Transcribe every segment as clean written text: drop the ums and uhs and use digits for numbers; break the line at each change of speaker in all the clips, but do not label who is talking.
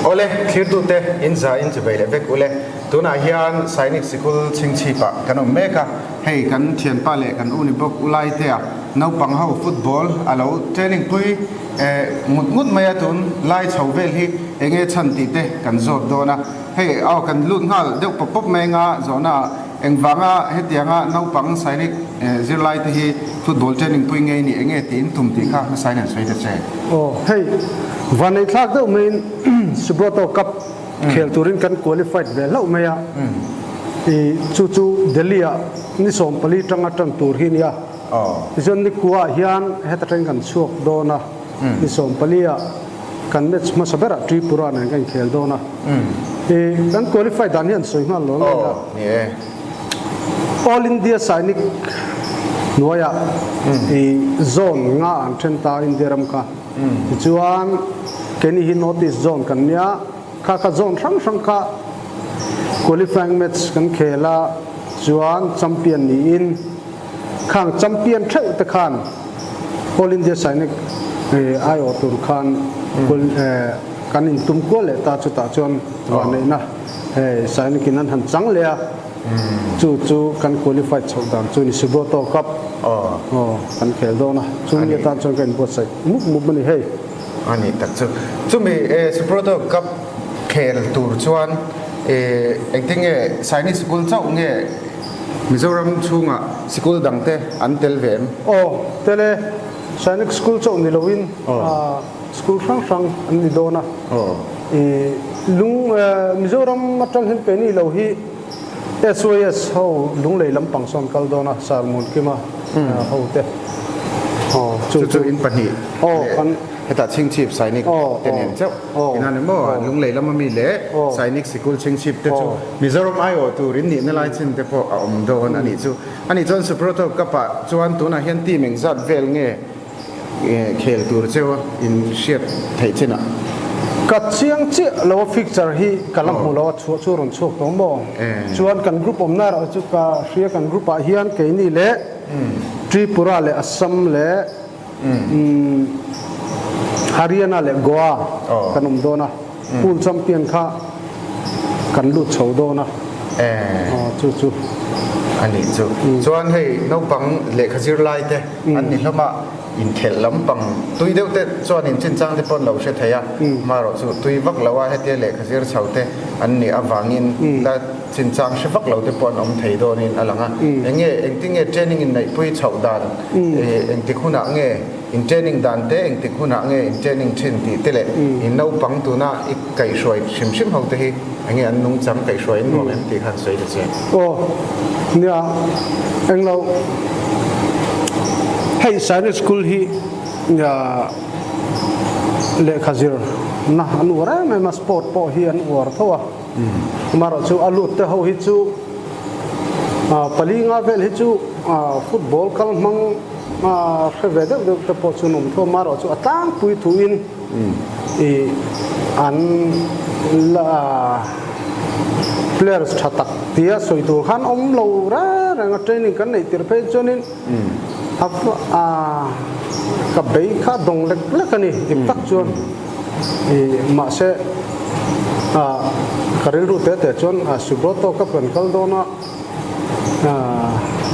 Awle, thlirtute in za in chivei leh vek ule. Tunah hian Sainik Sikul chhingchhipah kan awm mek a, hei kan thianpa leh kan u ni bawk Ulaitea naupang ho football a lo training pui ngut ngut mai a, tun lai chho vel hi enge chhan tih te kan zawt dawn a. Hei aw kan lut nghal deuh pawp pawp mai anga zawhna ah engvanga hetianga naupang Sainik zirlai te hi football training pui ngei ni enge tiin tum tih kha hmasain an sawi ta che.
Aw hei vanei thlak deuh maiin Subroto Cup khel turin kan qualified ve hlauh mai a, i chu chu Delhi ah ni 14 tanga tan tur hi nia. Tichuan nikua ah hian heta tangin kan chhuak dawn a, ni 14 ah kan match hmasa berah Tripura nen kan inkhel dawn a. I kan qualify dan hi an sawi nghal lo lai a. All India Sainik hnuaiah i zone nga an then ta India ram kha. Tichuan keini hi North East zone kan nia, kha kha zone hrang hrang kha qualifying match kan khel a, chuan champion niin Khang champion theuh te khan All India Sainik aiawh tur khan kan intum kual leh ta chutah chuan vanneihna hei Sainik in an han chang leh a, chu chu kan qualified chhoh dan chu ni Subroto Cup kan khel dawn a, chumi atan chuan ka inbuatsaih mup mup a ni hei.
A nih tak chu. Chumi Subroto Cup khel tur chuan engtin nge Sainik Sikul chauh nge Mizoram chhungah sikul dangte an tel ve em?
Aw, tel e. Sainik School chauh ni loin school hrang hrang an ni dawn a. I lung Mizoram atang hian keini lo hi SYS ho lunglei lampang sawn kal dawn a, Sarmun Kima ho te.
Aw, chu chu in pahnih leh hetah Chhingchhip Sainik te nen chauh ina ni maw? Lunglei lama mi leh Sainik Sikul Chhingchhip te chu Mizoram aiawh tur in nihna lai chin te pawh a awm dawn a nih chu. A nih chuan Suproto Cup ah chuan tunah hian team engzat vel nge khel tur cheu in hriat theih chin ah?
Ka chiang chiah lo a fixture hi ka la hmu lo a chhuah chu a rawn chhuak tawh maw? Chuan kan group awmna erawh chu ka hria kan group ah hian keini leh Tripura leh Assam leh Haryana leh Goa kan awm dawn a, pool champion kha kan lut chho dawn a, chu chu.
A nih chu. Chuan hei naupang lehkha zirlai te an ni hlawm a, inkhelh lampang tui deuh te chuan in chinchang te pawh an lo hre thei a, amaherawh chu tui vak lo a hetia lehkha zir chho te an nih avangin la Chinchang hre vak lo te pawh an awm thei dawnin a lang a. Eng nge, engtin nge training in neihpui chhoh dan, engtik hunah nge in training dan te, engtik hunah nge in training thin tih te leh in naupang tuna i kaihhruai hrim hrim ho te hi eng nge an nungchang kaihhruai in nuam em tih khan sawi ta che.
Aw, nia, englo, hei Sainik School hi nia lehkha zir na an uar em em a, sport pawh hi an uar tho a. Amaherawh chu a lut te ho hi chu pali nga vel hi chu football kal hmang hre ve deuh deuh te pawh chu an awm tho. Amaherawh chu a tlangpui thuin ih an la players tha tak tia sawi tur khan awm lo reng reng a, training kan neih tir phei chuanin ka bei kha dawng lek lek a ni dik tak chuan. Mahse, ka rilru te te chuan Subroto Cup kan kal dawn a,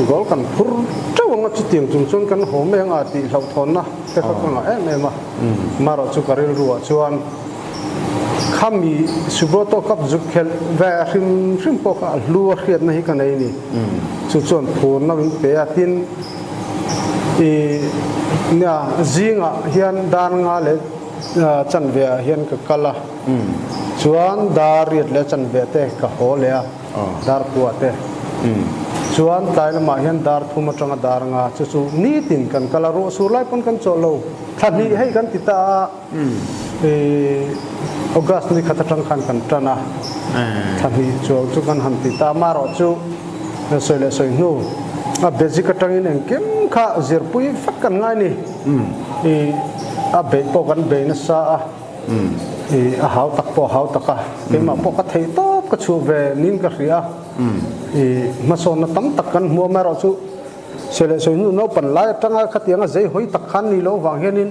goal kan phur teuh ang a, chutiang chung chuan kan haw mai ang a tih hlauhthawnna te kha ka ngah em em a. Marawh chu ka rilruah chuan khami Subroto Cup zuk khelh ve hrim hrim pawh kha a hlu a hriatna hi ka nei a ni. Chu chuan phurna min pe a, tin i nia zingah hian dar nga leh chanve ah hian ka kal a, chuan dar riat leh chanve te ka haw leh a, dar kua te, chuan tlai lamah hian dar thum atanga dar nga chu chu nitin kan kal a, ruah sur lai pawn kan chawlh lo, thla hnih hei kan ti ta a, i August ni khat atang khan kan tan a, thla hnih chuang chu kan han ti ta a, amaherawh chu sawi leh sawi hnu a basic atangin engkim kha zirpui vek kan ngai ni. I a beih pawh kan bei nasa a, i a hau tak pawh a hau tak a, keimah pawh ka theih tawp ka chhuah ve niin ka hria a, i hmasawnna tam tak kan hmu a, amaherawh chu. Sawi leh sawi hnu naupan lai atanga khatianga zei hawi tak khan ni lo vang hianin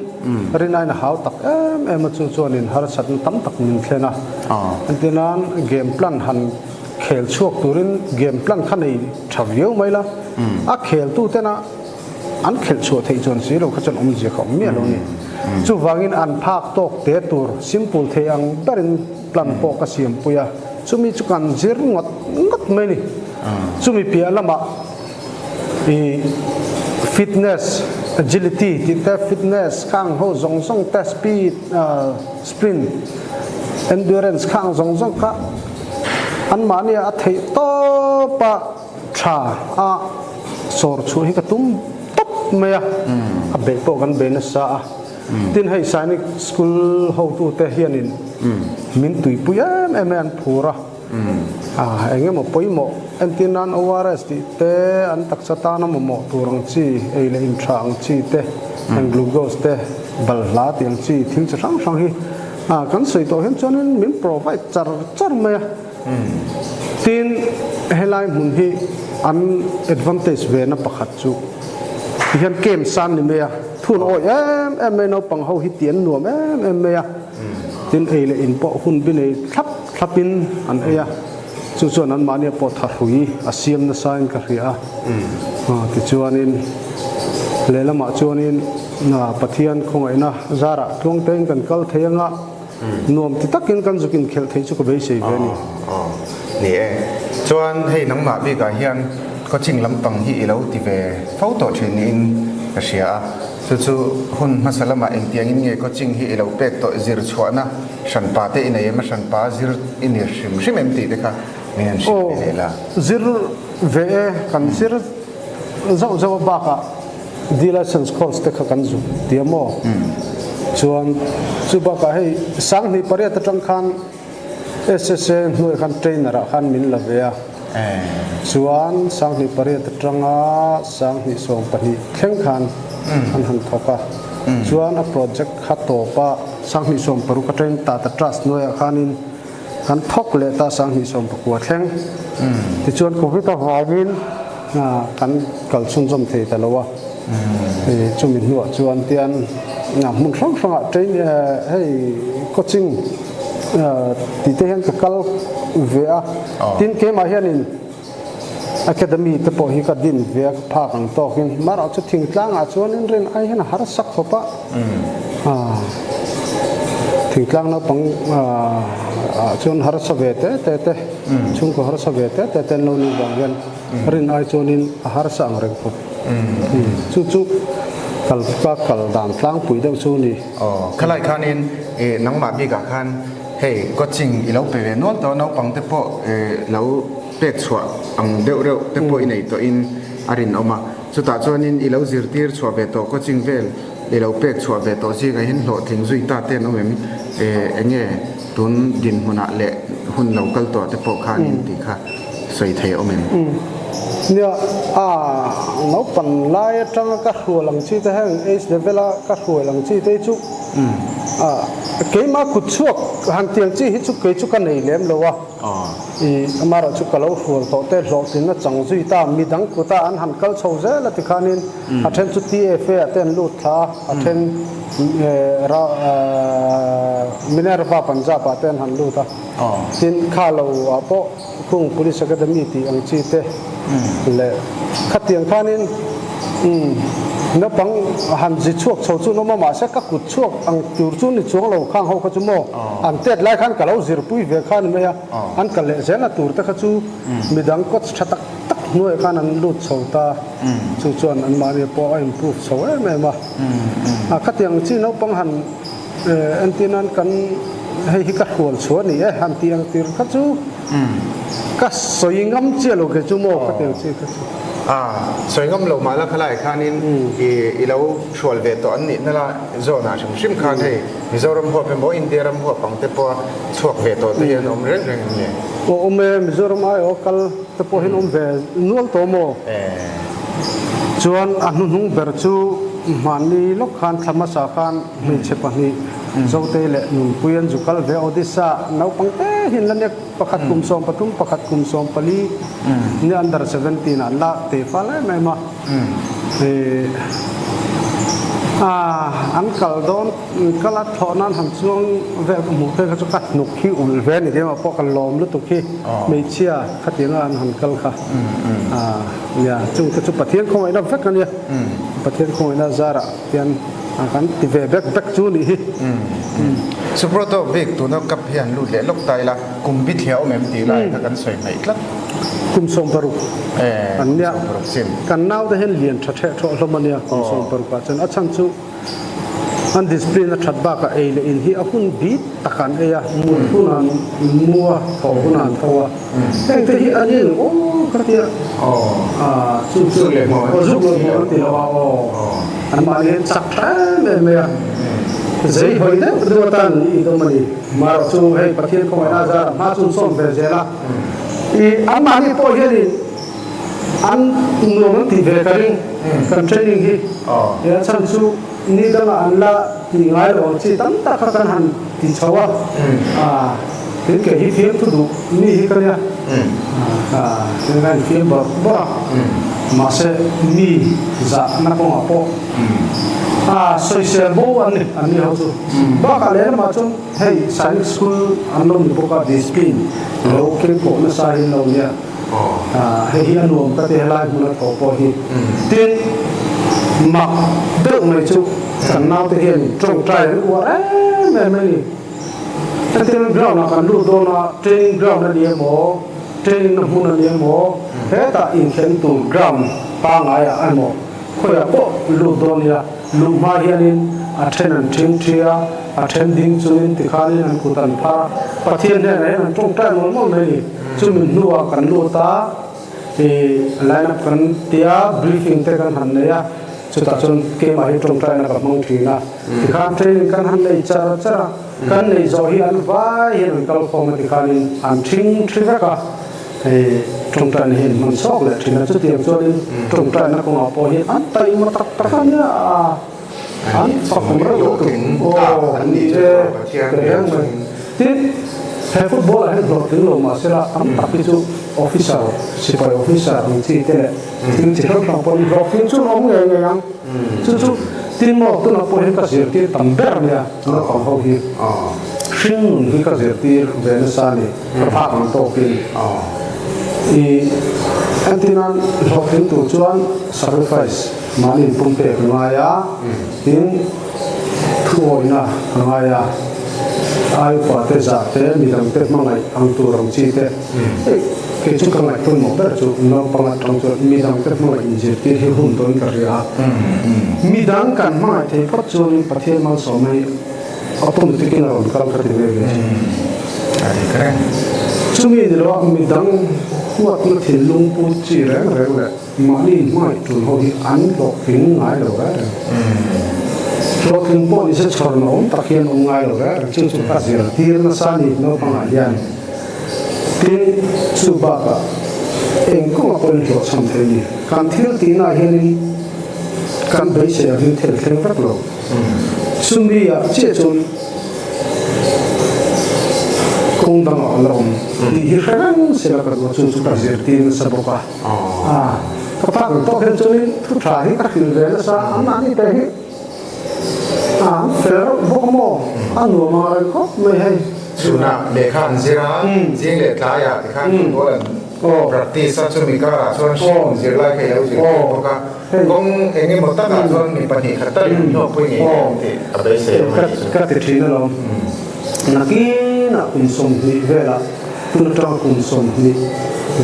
rin ain a hau tak em em a, chu chuanin harsatna tam tak min thlen a. Engtinan game plan han khel chhuak turin game plan kha nei tha viau mai la, a kheltu tena an khelh chhuah theih chuan si lo kha chuan awmzia kha awm miah lo a ni. Chuvangin an phak tawk te tur simple thei ang berin plan pawh ka siampui a, chumi chu kan zir ngawt ngawt mai a ni. Chumi piah lamah i fitness, agility tih te, fitness khang ho zawng zawng te, speed, sprint, endurance khang zawng zawng kha anmahnia a theih tawp a tha a sawr chhuah hi ka tum tawp mai a, a beih pawh kan bei nasa a. Tin hei Sainik School hotute hianin min tuipui em em mai an phur a. Eng emaw pawimawh entir nan ORS tih te, an taksa tana mamawh tur ang chi, ei leh inṭha ang chi te, heng glucose te, balhla tih ang chi thil chi hrang hrang hi kan sawi tawh hian chuanin min provide char char mai a. Tin, helai hmun hi an advantage ve na pakhat chu tihian camp san ni mai a, thun awih em em mai naupang ho hi tih an nuam em em mai a. Tin, ei leh in pawh hun bi nei thlap thlapin an ei a, chu chuan anmahnia pawh thahrui a siam nasain ka hria a. Tichuanin, lehlamah chuanin Pathian khawngaihna zarah tluangtein kan kal thei anga nuam ti takin kan zuk inkhelh theih chu ka beisei ve a ni.
Ni e. Chuan hei nangmah bikah hian coaching lampang hi i lo ti ve fo tawh thin niin ka hria a. Chu chu hun hmasa lamah engtiangin nge coaching hi i lo pek tawh zir chhuahna hranpa te i nei em a, hranpa zir i ni hrim hrim em tih te kha min han hrilh ve leh la.
Aw, zir ve e, kan zir zauh zauh a bakah D license course te kha kan zuk tia maw? Chuan chu bakah hei 2008 atang khan SSA hnuaiah khan trainer ah khan min la ve a, chuan 2008 atanga 2012 thleng khan an han thawk a, chuan a project kha tawp a, 2016 atangin Tata Trust hnuaiah khanin kan thawk leh ta 2019 thleng, tichuan Covid avangin kan kal chhunzawm thei ta lo a, chumi hnuah chuan tian hmun hrang hrangah train hei coaching tih te hian ka kal ve a, tin keimah hianin academy te pawh hi ka din ve a ka phak ang tawkin marawh chu thingtlangah chuanin rin ai hian a harsa khawp a, thingtlang naupang ah chuan harsa ve te te te chhungkaw harsa ve te te te an lo nih vang hian rin ai chuanin a harsa ang reng khawp. Chu chu kal ka kal dan tlangpui deuh chu ni.
Aw, khalai khanin i nangmah bikah khan hei coaching i lo pe ve nual tawh naupang te pawh lo pek chhuah ang deuh reuh te pawh i nei tawhin a rinawm a. Chutah chuanin i lo zirtir chhuah ve tawh coaching vel i lo pek chhuah ve tawh zingah hian hlawhtling zui ta te an awm em? Eng nge tun dinhmunah leh hun lo kal tawh te pawh khanin tih kha sawi thei a awm em?
Nia, a naupang lai atanga ka hrual ang chi te heng age level a ka hrual ang chi te hi chu a keimah kut chhuak han tiang chi hi chu kei chu ka nei lem lo a. I amaherawh chu ka lo hrual tawh te hlawhtlinna chang zui ta midang kuta an han kal chho zel a tikhanin a then chu TFA ah te an lut thla a, a then Minerva Punjab ah te an han lut a, tin kha lo ah pawh Kung Police Academy tih ang chi te leh khatiang khanin naupang han zi chhuak chho chu an awm a mahse ka kut chhuak ang tur chu ni chuang lo khang ho kha chu maw an tet lai khan ka lo zirpui ve kha ni mai a an kal leh zelna tur te kha chu midang coach tha tak tak hnuaiah khan an lut chho ta chu chuan anmahni pawh a improve chho em em a a khatiang chi naupang han entir nan kan hei hi ka hrual chhuah a ni e han tih ang tir kha chu ka sawi ngam chiah lo kei chu maw khatiang chi kha chu.
A sawi ngam lo mah la khalai khanin i i lo hrual ve tawh an nihna la zawnah hrim hrim khan hei Mizoram huap emaw India ram huap ang te pawha chhuak ve tawh te hi an awm reng reng em ni?
Aw awm e, Mizoram aiawh kal te pawh hian awm ve nual tawh maw? Chuan a hnuhnung ber chu hmanni lawk khan thla hmasa khan hmeichhe pahnih Zotei leh Nunpui an zu kal ve Odisha naupang te. hin la nek pakhat kum 13 pakhat kum 14 ni under 17 ah an la te fal em em a. An kal dawn kal a thlawh nan han chuang vel ka hmuh phei kha chu ka hnuk hi ulh ve a ni keimah pawh ka lawm lutuk hi hmeichhia khatianga an han kal kha nia chung te chu Pathian khawngaihna vek a nia Pathian khawngaihna zarah hian kan ti ve bek bek chu a nih hi.
Suproto bik tuna cup hi han lut leh lawk ta ila kum bithliah awm em tih lai kha kan sawi hmaih tlat.
Kum 16 an nia. Kan naute hian lian tha theh thawh hlawm a nia kum 16 ah chuan a chhan chu an discipline a that bakah ei leh in hi a hun bik tak an ei a, mut hun an mu a, thaw hun an tho a, heng te hi a ni ang aw ka tia chu chu zuk leh hmuh an ti lo a aw anmahni hian chak tha em em mai a, zei hawi deuh deuh atan an it awm a ni. Marawh chu hei Pathian khawngaihna zarah hma chun sawm ve zel a. I anmahni pawh hianin an nuam an tih ve ka ring kan training hi. I a chhan chu ni dangah an la tih ngai lo ang chi tam tak kha kan han ti chho a. Tin kei hi fiam thu duh mi hi ka nia. Tin ka infiam bawrh bawrh a. Mahse mi zahna kawngah pawh sawisel bo an ni an ni ho chu. Bakah lehlamah chuan Hei Sainik School an lo ni bawk a, discipline lo keng pawh nasa hi an lo nia. Hei hi a nuam ka ti helai hmun a thawh pawh hi. Tin, mak deuh mai chu kan naute hian tawngtai an uar em em a ni. Hetiang ground ah kan lut dawn a, training ground a ni emaw, training na hmun a ni emaw, hetah inkhelh tur ground pangngai ah emaw khawiah pawh lut dawn nia. Luh hma hianin a then an thing thi a, a then ding chungin tikhanin an kut an phar a, Pathian hnenah hian an tawngtai mawl mawl mai a ni. Chumi hnuah kan lut a, i line up kan ti a, briefing te kan han nei a, chutah chuan keimah hi tawngtaina ka hmang thin a. Tikhan training kan han nei char char a, kan nei zawh hi an vai hian an kal khawm a tikhanin an thing thi vek a. Hei tawngtaina hi an hman chhuak leh thin a, chutiang chuanin tawngtaina kawngah pawh hian an taima tak tak a nia a, an fak reuh lutuk aw ni e tehreng mai. Tin, he football ah hian hlawhtling lo mahse la tam tak hi chu officer, sipai officer ang chi te leh thil chi hrang hrang pawhin hlawhtling chu an awm ngei ngei ang. Chu chu tin maw tunah pawh hian ka zirtir tam ber a nia naupang ho hi. Hring nun hi ka zirtir ve nasa a ni. Ka phak ang tawkin i entirnan hlawhtling tur chuan sacrifice mahni inpumpek a ngai a, tin thuawihna a ngai a, ai upa te zah te midang te hmangaih ang tur ang chi te hei kei chu ka ngaih pawimawh ber chu naupang atang chuan midang te hmangaih inzirtir hi hun tawn ka hria a, midang kan hmangaih thei phawt chuanin Pathian malsawmna hi A pum tikin a rawn kal ka ti ve ve chu.
A dik reng.
Chumi ni loa midang huatna thinlung pu chi reng reng leh mahni hmangaih tul ho hi an hlawhtling ngai lo reng reng. Hlawhtling pawh ni se chhawrna awm tak hian awm ngai lo reng reng. Chu chu ka zirtir nasa ni naupangah hian. Tin, chu bakah eng kawnga pawhin hlawhchham thei ni. Kan thil tihnaah hianin kan beisei angin thil thleng vek lo. Chumi ah chiah chuan kawng dangah a la awm tih hi hre reng se la ka duh a, chu chu ka zirtir nasa bawk a. Ka phak ang tawk hian chuanin thu tha hi ka hrilh ve nasa a, anmahni te hi an fel reuh bawk a maw, a nuam ang reng khawp mai hei.
Chhunah lehkha an zir a, zing leh tlaiah tikhan football an practice a, chumi karah chuan hring zirlai kha i lo zirtir bawk a. Kawng eng emaw takah chuan mi pahnih khat tal in hlawkpui ngei ngei ang tih a beisei awm a nih chu.
Ka ti thin alawm. Nakinah kum 20 velah tun atanga kum 20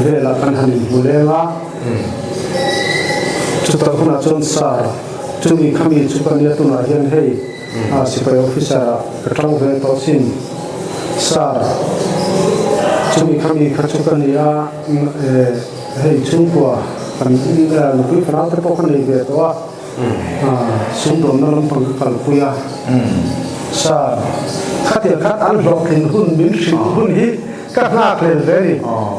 velah kan han inhmu leng a, chutah hunah chuan Sir, chumi khami chu ka nia tunah hian hei sipai officer ah ka tang ve tawh sin. Sir, chumi khami kha chu ka nia Hei chhungkua kan nupui fanau te pawh ka nei ve tawh a, sumdawnna lampang ka kalpui a, Sir, khatiang khan an hlawhtlin hun min hrilh hun hi ka nghak hlel ve a ni,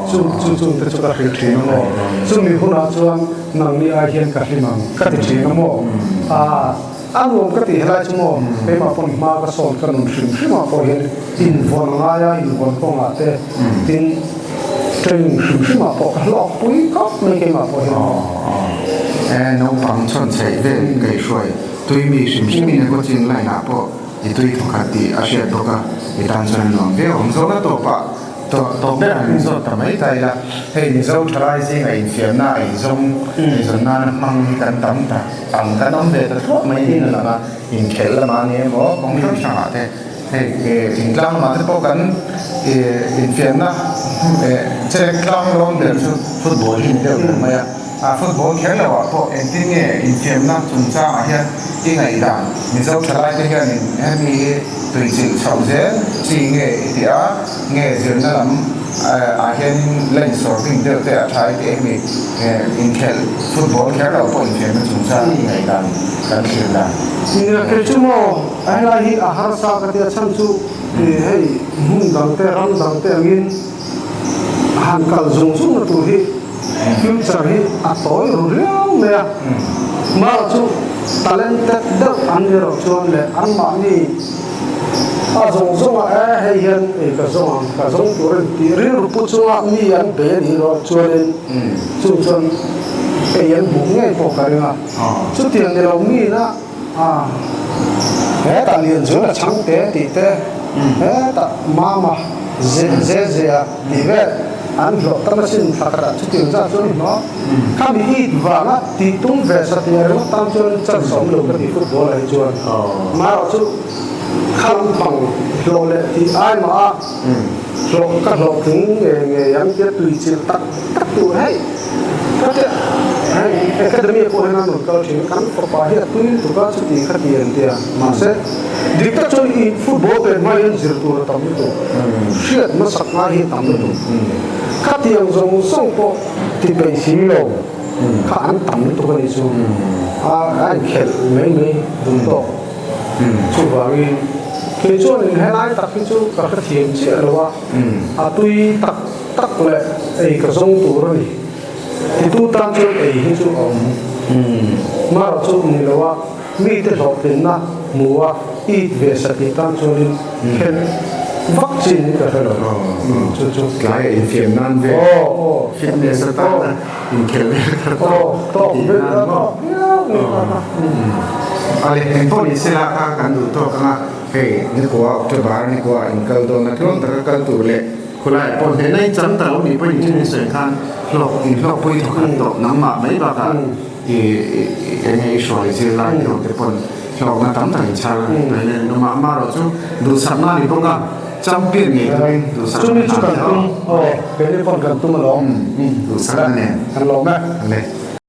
chu chu chung te chu ka hrilh thin a maw, chumi hunah chuan nangni ai hian ka hlim ang ka ti thin a maw, aa. A nuam ka tih helai chu maw keimah pawn hma ka sawn ka nun hrim hrim ah pawh hian invawn ngai a, invawn kawngah te tin training hrim hrim ah pawh ka hlawk pui khawp mai keimah pawh hian.
E naupang chhawn chheih vel kaihhruai tui mi hrim hrim in a coaching line ah pawh i tui thawkhat tih a hriat bawk a, i tan chuan nuam viau ang. Zawhna tawpah Tawp ber han inzawt ta mai ta ila, hei Mizo thalai zinga infiamna a inzawm, inzawn nana hmang hi kan tam ta ang, kan awm ve ta thluah mai niin a lang a, inkhelh lamah a ni emaw kawng hrang hrangah te, hei thingtlang lamah te pawh kan infiamna chelek tlang lawn ber chu football hi ni deuh ber mai a, a football kher loah pawh engtin nge infiamna chungchangah hian i ngaihdan Mizo thalai te hianin hemi hi tuichilh chhoh zel chi nge i ti a? Nge zirna lam ah hianin la insawr bing deuh te a tha i ti emi? Inkhelh football kher lo pawh infiamna chungchang i ngaihdan kan thlir dan.
Nia kei chu maw a helai hi a harsa ka tia chhan chu hei hmun dang te ram dang te angin han kal zung zung na tur hi future hi a tawi ru riau mai a mara chu talented deuh an ni erawh chuan leh anmahni A zawng zawngah e hei hian ei ka zawng ang, ka zawng tur a ni tih rilru pu chunga mi an bei a nih erawh chuanin chung chuan ei an hmuh ngei pawh ka ring a. Chutiang ni lo miin a hetah Lianzuala chhangte tih te, hetah Mama ze ze a tih vel an hlawh tam asin thla khatah chutiang zat chuan hlawh khami it vanga tih tum ve satliah ringawt tan chuan chance a awm lo ka ti football ah hi chuan. Marawh chu Kha lampang hlawh leh tih ai mah a, hlawh ka hlawhtling nge ngei ang tia tui chilh tak tak tur hei ka tia hei academy ah pawh hian a rawn kal thin kan fapa hi a tui lutuk a chuti kha ti an tia mahse dik tak chuan i football pen hma hian zir tur a tam lutuk hriat hmasak ngai hi a tam lutuk khatiang zawng zawng pawh ti peih si lo kha an tam lutuk a nih chu a inkhelh mai mai duh tawk. Chuvangin, kei chuanin helai tak hi chu ka hrethiam chiah lo a, a tui tak tak leh ei ka zawng tur a ni. Titu tan chuan ei hi chu a awm. Mara chu ni lo a, mite hlawhtlinna hmu a, it ve satih tan chuanin khelh vak chin hi ka hre lo. Chu chu.
Tlai a infiam nan ve, fitness atana inkhelh vel kha tawk tih nan maw? Ale eng pawh ni sela kha kan duh tawk anga hei nikua October nikua in kal dawn a tluang taka kal tur leh khulai pawh hnehna in chang ta lo nih pawhin in then in sawi khan hlawk in hlawkpui thawk khat tawh nangmah mai bakah i enge i hruai zir lai te ho te pawn hlawkna tam tak in chhar mai le nungah marawh chu duhsakna a ni bawk a champion ngei turin duhsakna
Chumi chu kan tum aw keini pawn kan tum alawm
duhsakna nen
kan lawm e.
Ale.